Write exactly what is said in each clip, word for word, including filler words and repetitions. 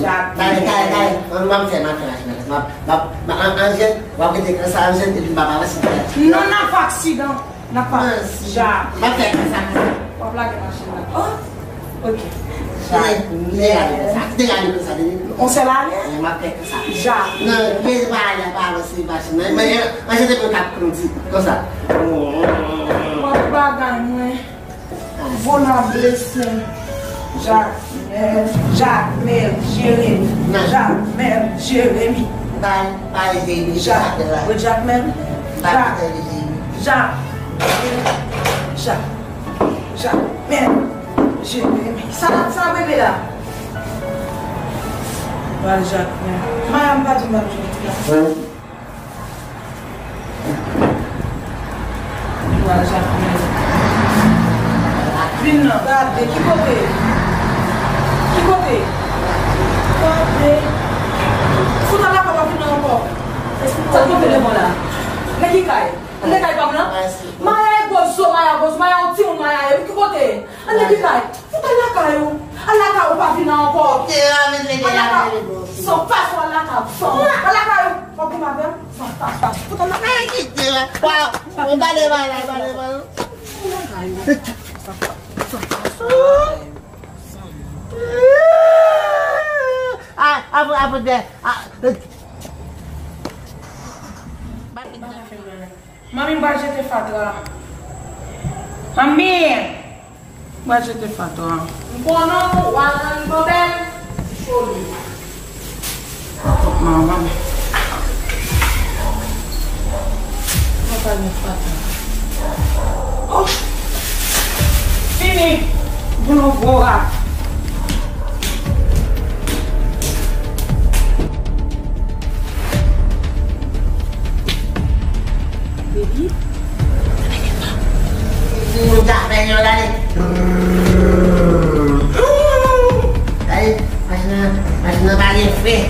Dale, dale, dale. Mwen, mwen fè, mwen fè machin nan. Mwen, mwen, mwen, an, an jèn, w ap rete konsa, an jèn, epi m pa pa wè si. Non, n ap fè aksidan. N ap fè. Mwen, si. Ja. Mwen fè konsa, konsa. W ap lage machin nan. Oh, ok. Ja. Kite, kite gade konsa, kite gade konsa, tande. On sèl ale? Mwen, mwen fè konsa. Ja. Non, men pa ale, pa avanse machin nan. Men, an jèn, epi w t ap kondi, konsa. W ap bagay mwen. Volan blese. Jakmèl, Jakmèl, Jeremi. Jakmèl, Jeremi. Bay, bay Jeremi, Jakmèl la. Jakmèl. Bay Jeremi. Jak, Jak, Jakmèl, Jeremi. Sa, sa bebe la. Bay Jakmèl. Maya, m pa di m pa jwe la. Vin nan, gade, ki kote? Ki kote? Gade. Fout an lakay pa vin nan ankò. Sa k ap fè devan la? Nan ki kay? Nan kay pa m nan? Maya e gwo zo, Maya gwo zo, Maya yon timoun, Maya ye. Ki kote? Ann nan ki kay? Fout al lakay ou. Al lakay ou, pa vin la ankò. Al lakay ou. San fason, al lakay ou. San, al lakay ou. Fòk ou pa vin. San fason. Fout al lakay ou. Kite la. Waw. Ou bale, bale, bale, bale. Ah, ah, ah, ah. Manmi, m pral jete fatra. Manmi! M pral jete fatra. M konnen w al nan li bòbèl. Choli. Manman. Mwen pral met fatra. Oh! Fini! Pou nou gwo rat. Baby. Moun ta fè yon lane. Gade, machin nan, machin nan pa gen fren.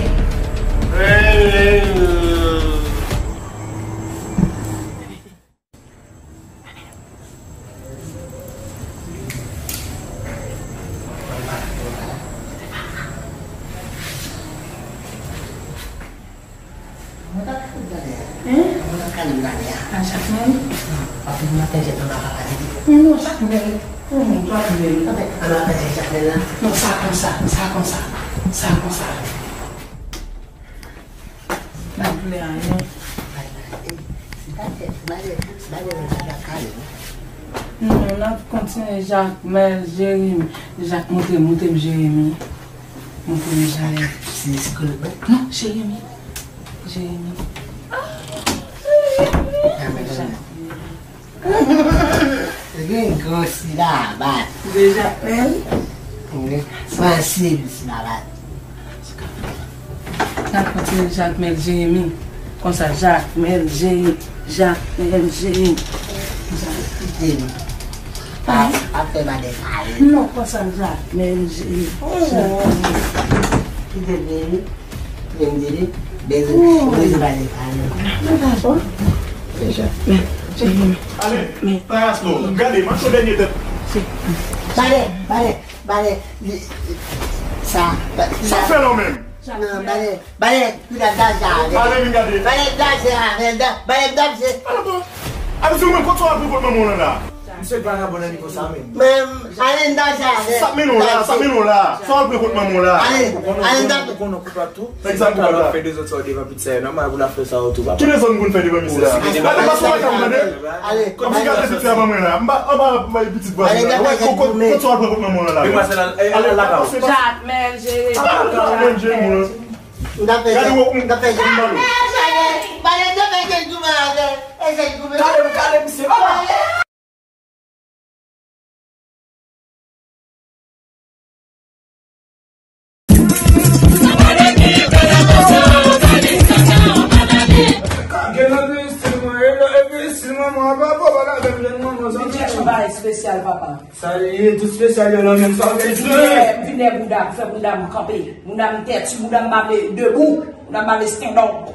Mwen t ap fout gade a. Hein? Mwen t ap gade gade a. A Jakmèl? Paske mwen ap fè jèt nan papa li. Non, Jakmèl. Non, non, Jakmèl. Ann ap fè jèt Jakmèl la. Non, sa konsa, sa konsa, sa konsa. Pa vle a, non. Non, n ap kontinye Jakmèl, Jeremi. Jak, montre, montre m Jeremi. Montre m Jeremi. Se, se kolèg mwen? Non, Jeremi. Jeremi. Ah, men, men. Gen gwo silabat. De Jakmèl? Wi. Sansib silabat. N ap kontinye Jakmèl Jeremi. Konsa, Jakmèl Jeremi. Jakmèl Jeremi. Kite m. Pa, pa fè bagay sa yo. Non, konsa, Jakmèl Jeremi. Oh. Kite m, Jeremi. Kite m, Jeremi. Bezwen, bezwen bagay sa yo. Jakmèl Jeremi. Ale, Tayas, non. Gade, macho dènye tèt. Bale, bale. Bale, li, sa, sa. Sa fè la w menm? Non, bale, bale, pou ta daje avè l. Bale, vin gade. Bale, daje avè l, da-, bale, daje. Ala bon. Ala, se ou menm, kot sa w al pran kont manman w lan la? Misye vagabon nan nivo sa menm. Menm, ale, daje avè l. Sa k mennen w la, sa k mennen w la. Sa w al pran kont manman w la. Ale, ale, daje. Ou konnen koupab tou. Nèg sa koupab la. Fè dezòd sa w devan pitit sa yo, nòmal pou l ap fè sa yo tou, papa. Ki dezòd m konn fè devan misye la? Gade, gade, gade, gade. Ale, kòmsi gade pitit a ban mwen la. M pa, m pa bay pitit vwazen la. Wè, kot, kot, kot sa w al pran kont manman w lan la. Jakmèl Jeremi. Jakmèl Jeremi. Gade wè, m ta fè Jakmèl Jeremi. Bale, m ta fè Jakmèl Jeremi. Gade, gade misye, papa. Gen nan epi estil mwen, e nan epi estil mwen, mwen pa bon, pa ka fè m jwenn manman, zanmi. Injection pa espesyal, papa. Sa li ye, tout espesyal yo nan menm sa w te di. Vin fè, vin fè bouda, fè bouda m kanpe. Bouda m tèti, bouda m pa vle debou, bouda m pa vle stand up.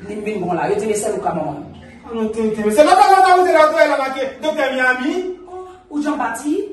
Li m vin bon la. Yo di m se sèl ou ka manman m. Alò, tenten, se pa sa lòt a ou te la, ou te la make Doktè Miami? Ou Jean Baptiste?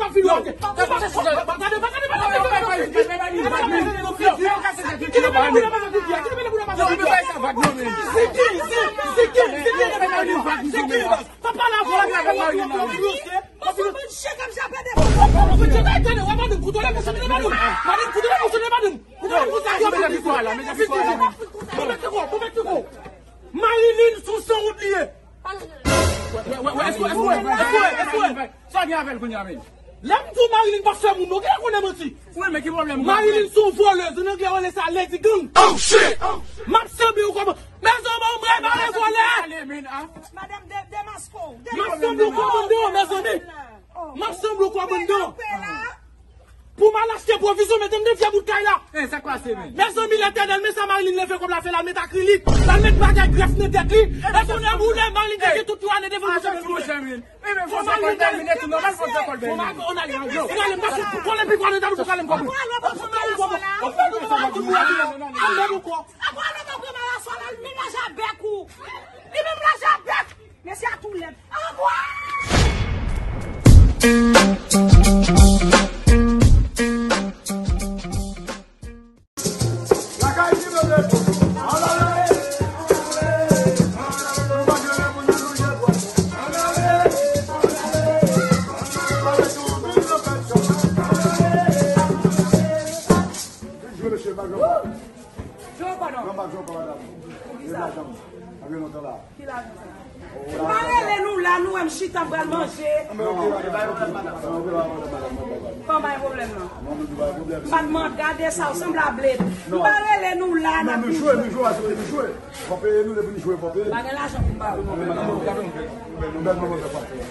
pa fini, ok. Gade, gade, gade. Papa la vwa la. Madanm, kontwole bouch ou, madanm. Madanm, kontwole bouch ou, madanm. Madanm, kontwole bouch ou, madanm. Marilyn, sou san ou bliye. Sa gen avè l kounye a menm? Lè m di w Marilyn pa fè moun, non, ki konnen manti? Wi, men ki pwoblèm? Marilyn se yon volèz, an anglè yo rele sa lady gang. Oh shit! M ap sanble w kòman? Mezanmi, mwen pa vle vòlè. Ale, men, ah. Madanm, de-, demaske w. M ap sanble w kòmandan, mezanmi. M ap sanble w kòmandan. Pou m al achte pwovizyon, mete m nan vye bout kay la. Eh, sa k pase, men? Mezanmi, Letènèl, men sa Marilyn leve kòb la fè la, l met akrilik, l al met bagay grèf nan tèt li. Epi w lè, w lè Marilyn te gen tout yon ane devan l, monchè, men. Fò Marilyn te kontamine tou, nòmal, fò l fè kòl bèl. Ou ale, ou ale, m pa sou kòl epi kòl, ou ale, m pa sou kòl. Al mèt ou kò. Apre nou pran maraswa la, li menm laj avèk ou. Li menm laj avèk. Mesye a tou lèd. Anmwey! Jwe mesye, pa jwe ankò. Jwe ankò non. Non, pa jwe ankò, madanm. Ki sa? Jwe lajan. Sa gen lontan la. Ki lajan sa? Oh, pa rele nou la, nou M chita, m pral manje. Kòman e pwoblèm nan? M pa t man gade sa, w sanble a bled. M pa rele nou la, n ap vin jwe. Pa gen lajan pou m ba ou.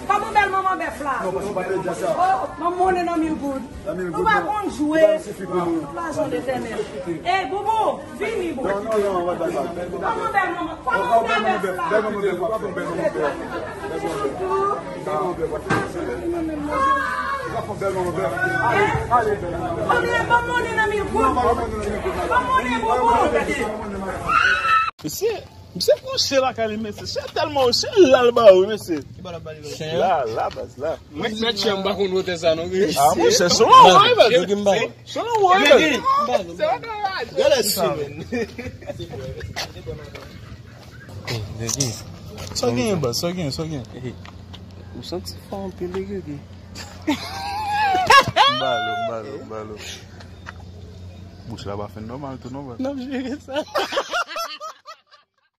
Kòman bèl manman bèf la? Oh, manman, w nan mil goud. Nou pa konn jwe. Tout lajan Letènèl. Ey, Boubou, vini, Boubou. Kòman bèl manman? Kòman bèl manman bèf la? Kòman bèl manman bèf? Kòman bèl manman nan mil goud? Kòman bèl Boubou? Mesye, mesye pran chen lakay li, mesye. Chen tèlman wo, chen la l ba yo, mesye. La, la, baz, la. Mwen, mèt chen, m pa konn wotè sa, non, gri. Ah, monchè, se yon woy, baz. Se yon woy, baz. Gade sa, men. Sa w genyen, baz? Sa w genyen, sa w genyen? Ou santi fò anpil, wi, Gigi. M ba l, m ba l, m ba l. Bouch la pa fin nòmal tou, non, baz. N ap jere sa.